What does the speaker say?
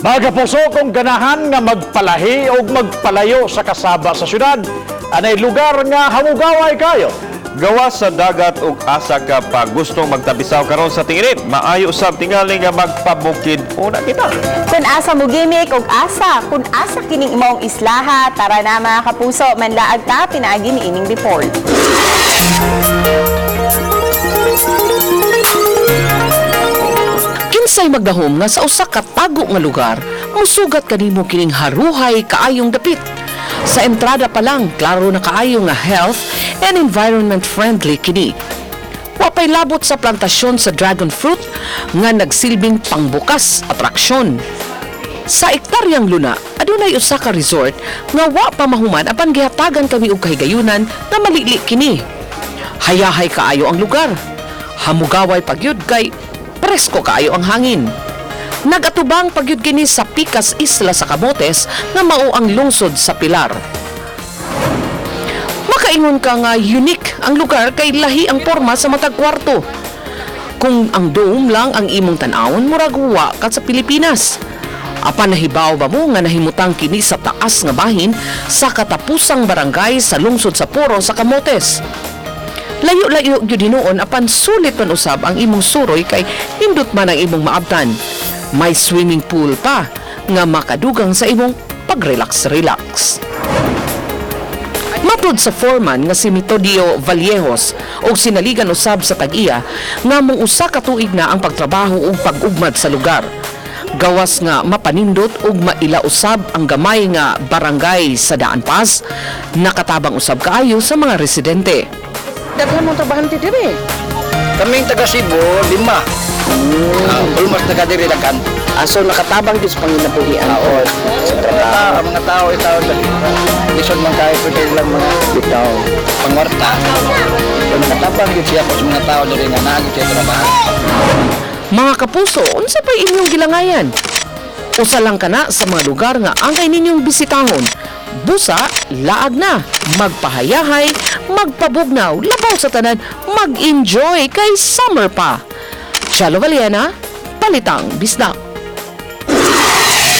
Mga kapuso, kung ganahan nga magpalahi o magpalayo sa kasaba sa syudad, anay lugar nga hamugaway kayo. Gawas sa dagat ug asa ka pa gustong magtabisaw karon sa tinginit, maayo usab tingali nga magpabukid una kita. Kung asa mo gimik og asa, kung asa kining imong islaha, tara na, mga kapuso, manlaag ta pinaagi ni ining report. Kinsay magdahom nga sa usa ka tago nga lugar, musugat kanimo kining haruhay kaayong dapit? Sa entrada pa lang, klaro na kaayo nga health and environment friendly kini. Wapay labot sa plantasyon sa dragon fruit nga nagsilbing pangbukas atraksyon. Sa ektaryang luna, adunay usa ka resort nga wa pa mahuman apan gihatagan kami og kahigayunan nga malili kini. Hayahay kaayo ang lugar. Hamugaway pagyud kay presko kaayo ang hangin. Nagatubang pagyud kini sa Pikas Isla sa Camotes nga mao ang lungsod sa Pilar. Makaingon ka nga unique ang lugar kay lahi ang porma sa matag kwarto. Kung ang dome lang ang imong tan-awon, murag wa ka sa Pilipinas. Apan nahibaw ba mo nga nahimutang kini sa taas nga bahin sa katapusang barangay sa lungsod sa Poro sa Camotes? Layo-layo gyud hinuon apan sulit man usab ang imong suroy kay nindot man ang imong maabtan. May swimming pool pa nga makadugang sa imong pag-relax-relax. Matud sa foreman nga si Metodio Vallejos og sinaligan usab sa tag-iya nga mong usa ka tuig na ang pagtrabaho ug pag-ugmad sa lugar. Gawas nga mapanindot ug maila usab ang gamay nga barangay sa Daan Paz, nakatabang usab kaayo sa mga residente. Daghan mong trabahante diri. Kaming taga Cebu, lima. Almost taga diri daghan. Ah, so nakatabang gyud sa panginabuhian. Oo. Sa trabaho, ang mga tao itaw lisod man kayo pwede lang mga Bitaw. pangwarta. So nakatabang gyud siya sa mga tao diri nga naa gyud siya trabaho. Mga kapuso, unsa pa'y inyong gilangayan? Usa lang kana sa mga lugar nga angay ninyong bisitahon. Busa, laag na, magpahayahay, magpabugnaw, labaw sa tanan, mag-enjoy kay summer pa. Chalo Valiena, Balitang Bisdak.